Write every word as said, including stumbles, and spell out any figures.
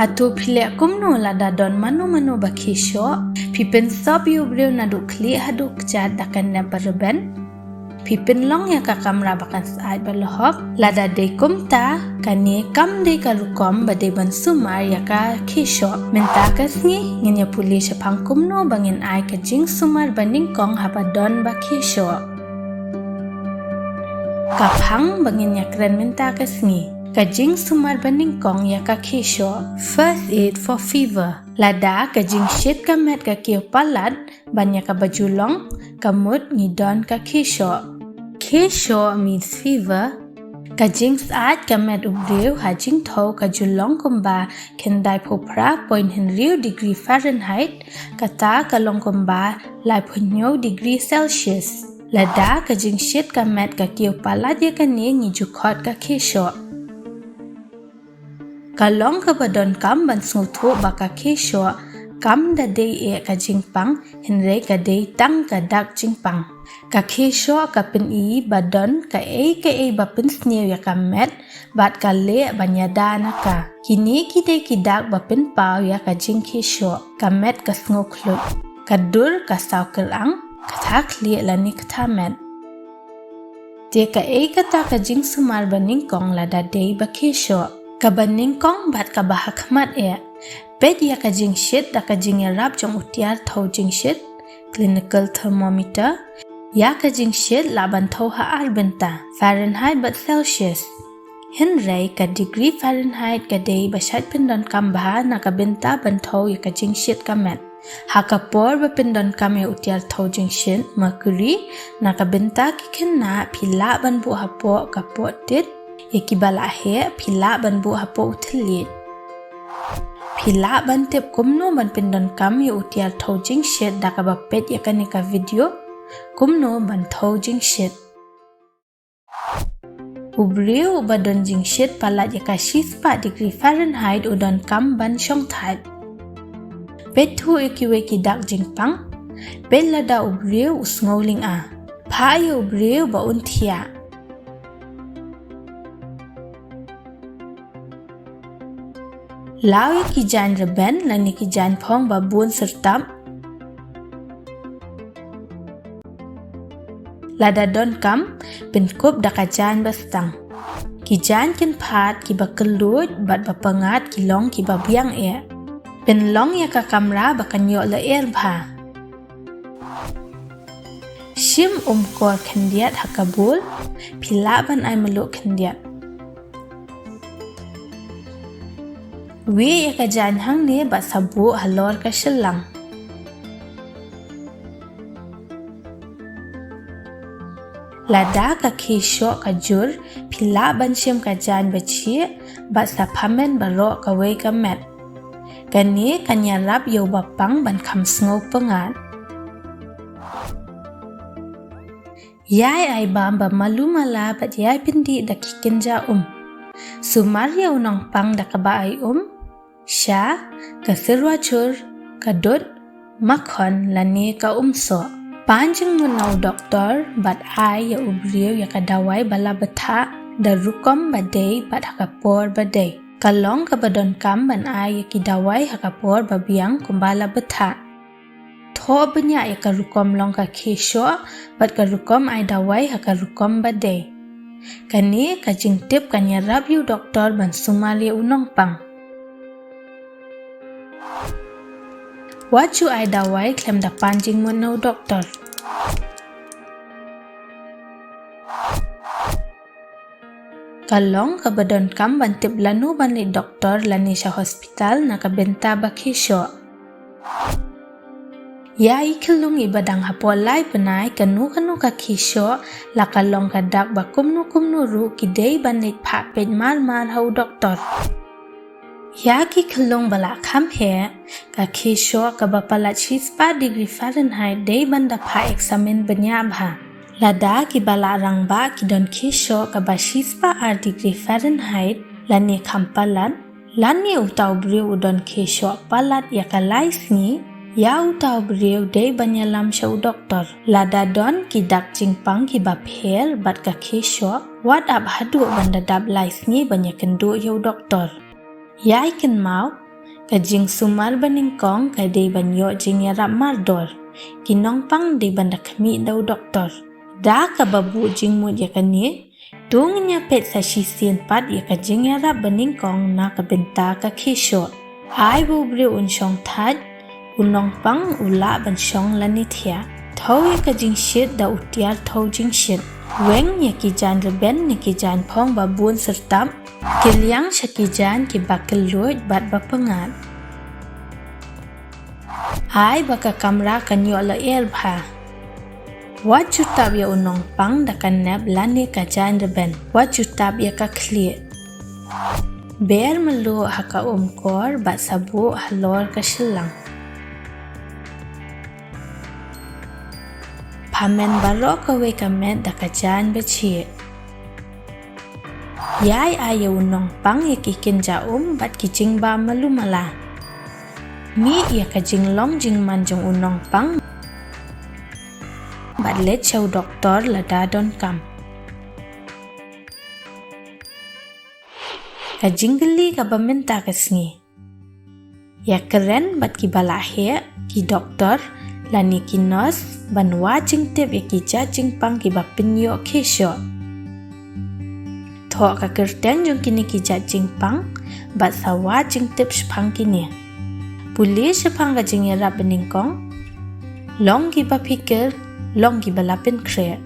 Hato phi leh kumno lada don mano mano ba khie shoh? Phi pynsop ïa u briew naduh khlieh haduh kjat da ka nep ba rben. Phi pynlong ïa ka kamra ba kan syaid ba lehok. Lada dei kumta, kane kam dei ka rukom ba dei ban sumar ïa ka khie shoh. Mynta ka sngi ngin ïa pule shaphang kumno ba ngin ai ka jingsumar ba nyngkong haba don ba khie shoh. Ka phang ba ngin ïa kren mynta ka sngi. Ka jingsumar ba nyngkong ïa ka khie shoh. First aid for fever. Lada ka jingshit ka met ka kiew palat ban ïa kaba ju long, ka mut ngi don ka khie shoh. Khie shoh means fever. Ka jingsyaid ka met u briew ha jingthew ka ju long kumba khyndai phew phra point hynriew degree Fahrenheit, kata ka long kumba lai phew hynñiew degree Celsius. Lada ka jingshit ka met ka kiew palat ïa kane ngi ju khot ka khie shoh. Ka long kaba donkam ban sngewthuh ba ka khie shoh kam da dei eh ka jingpang, hynrei ka dei tang ka dak jingpang. Ka khie shoh ka pyni ba don kaei kaei ba pynsniew ïa ka met bad ka leh ban ïada na ka. Kine ki dei ki dak ba pynpaw ïa ka jingkhie shoh. Ka met ka sngew khluit. Ka dur ka saw kyrang, ka tha khlieh lane ka tha met. Te kaei kata ka jingsumar ba nyngkong lada dei ba khie shoh? Kaba nyngkong bad kaba hakhmat eh. Peit ïa ka jingshit da ka jingïarap jong u tiar thew jingshit, clinical thermometer. Ïa ka jingshit lah ban thew ha ar bynta, Fahrenheit bad Celsius. Hynrei ka degree Fahrenheit ka dei ba shait pyndonkam bha na ka bynta ban thew ïa ka jingshit ka met. Ha ka por ba pyndonkam ïa u tiar thew jingshit, mercury, na ka bynta ki khynnah phi lah ban buh hapoh ka poh tit, ïa kiba la heh phi lah ban buh hapoh u thylliej. Phi lah ban tip kumno ban pyndonkam ïa u tiar thew jingshit da kaba peit ïa kane ka video, kumno ban thew jingshit. U briew uba don jingshit palat ïa ka shispah degree Fahrenheit u donkam ban shongthait. Peit thuh ïa kiwei ki dak jingpang. Peit lada u briew u sngew lynga. Phah ïa u briew ba un thiah. Law ïa ki jaiñ rben lane ki jaiñ phong ba bun syrtap. Lada donkam, pynkup da ka jaiñ ba stang. Ki jaiñ kynphad kiba kylluid bad ba pyngngad ki long kiba biang eh. Pynlong ïa ka kamra ba kan ïoh lyer bha. Shim um kor khyndiat ha ka bul, phi lah ban ai mluh khyndiat. Wieh ïa ka jaiñ hangne bad sa buh halor ka shyllang. Lada ka khie shoh ka jur, phi lah ban shim ka jaiñ ba chieh bad sa phamen baroh kawei ka met. Kane kan ïarap ïa uba pang ban kham sngew pyngngad. Ïai ai bam ba malu mala bad ïai pyndih da ki kynja um. Sumar ïa u nongpang da kaba ai um, sha, ka syrwa chur, ka dud, makhon lane ka um soh. Pan jingmut na u doktor bad ai ïa u briew ïa ka dawai ba la bthah da rukom ba dei bad ha ka por ba dei. Ka long kaba donkam ban ai ïa ki dawai ha ka por ba biang kumba la bthah. Thoh bniah ïa ka rukom long ka khie shoh bad ka rukom ai dawai ha ka rukom ba dei. Kane ka jingtip kan ïarap ïa u doktor ban sumar ïa u nongpang. Wat ju ai dawai khlem da pan jingmut na u doktor. Ka long kaba donkam ban tip lano ban leit doktor lane sha hospital na ka bynta ba khie shoh. Ïa i khyllung iba dang hapoh lai bnai, kano kano ka khie shoh, la ka long ka dak ba kumno kumno ruh, ki dei ban leit phah peit mar mar ha u doktor. Ïa ki khyllung ba la kham heh, ka khie shoh kaba palat shispah degree Fahrenheit dei ban da phah eksamin bniah bha. Lada kiba la rangbah ki don khie shoh kaba shispah ar degree Fahrenheit lane kham palat, lane uta u briew u don khie shoh palat ïa ka lai sngi, ïa uta u briew dei ban ïalam sha u doktor. Lada don ki dak jingpang kiba pher bad ka khie shoh, wat ap haduh ban da dap lai sngi ban ïakynduh ïa u doktor. Ïai kynmaw, Ka jingsumar banyngkong ka dei ban ïoh jingïarap mardor. Ki nongpang dei ban da khmih da u doktor. Da kaba buh jingmut ïa kane, to ngin ïa peit sa shisien pat ïa ka jingïarap banyngkong na ka bynta ka khieshoh. Ai ba u briew un shong thait, u nongpang u lah ban shong lane thiah. Thew ïa ka jingshit da u tiar thew jingshit. Weng ïa ki jaiñ rben ne ki jaiñ phong ba bun syrtap. Kylliang sha ki jaiñ kiba kylluid bad ba pyngngad. Ai ba ka kamra kan ïoh lyer bha. Wat ju tap ïa u nongpang da ka nep lane ka jaiñ rben. Wat ju tap ïa ka khlieh. Ber mluh ha ka umkor bad sa buh halor ka shyllang. Phamen baroh kawei ka met da ka jaiñ ba chieh. Ïai ai ïa u nongpang ïa ki kynja um bad ki jingbam malu mala. Mih ïa ka jinglong jingman jong u nongpang bad leit sha u doktor lada donkam. Ka jingkylli kaba mynta ka sngi. Ïa kren bad kiba la heh, ki doktor lane ki nurse ban wad jingtip ïa ki jait jingpang kiba pynïoh khieshoh. Thoh ka kyrteng jong kine ki jait jingpang bad sa wad jingtip shaphang kine. Pule shaphang ka jingïarap banyngkong. Long kiba phikir, long kiba la pynkhreh.